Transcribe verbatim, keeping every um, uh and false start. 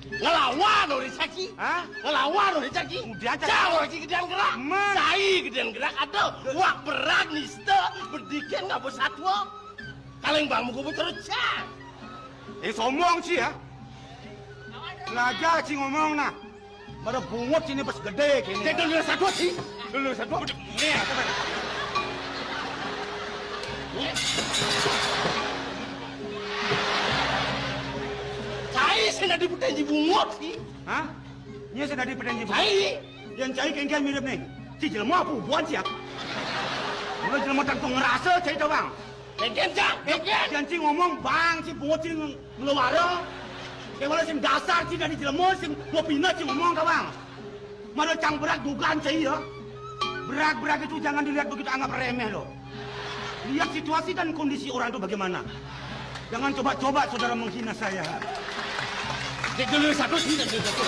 Ngelawan orang cai. Hah? Ngelawan orang cai. Udah, cai. Cai orang cai gedean gerak. Cai gedean gerak. Aduh, wak berat nista. Bedikin ngapa satwa. Kaleng bang muka terus cai. Eh, sombong cai ya. Belajar cai ngomong nah. Pada bungut cai ni pas gede kene. Cai dulu satu cai. Dulu satu. Nih. Cai sing dadi petenji bungut cai. Hah? Nyai sing dadi petenji bungut. Cai. Yang cai kengken mirip nih. Cai jelema apa buan cai? Udah jelema tanpa ngerasa cai doang. Kengken cang, kengken. Yang cai ngomong bang, cai bungut cai ngeluara. Kayak sing dasar cai dadi jelema sing mau pindah cai ngomong doang. Mana cang berak dugaan cai ya. Berak-berak itu jangan dilihat begitu anggap remeh loh. Lihat situasi dan kondisi orang itu bagaimana. Jangan coba-coba saudara menghina saya. Cai dulu satu cai, cai dulu satu.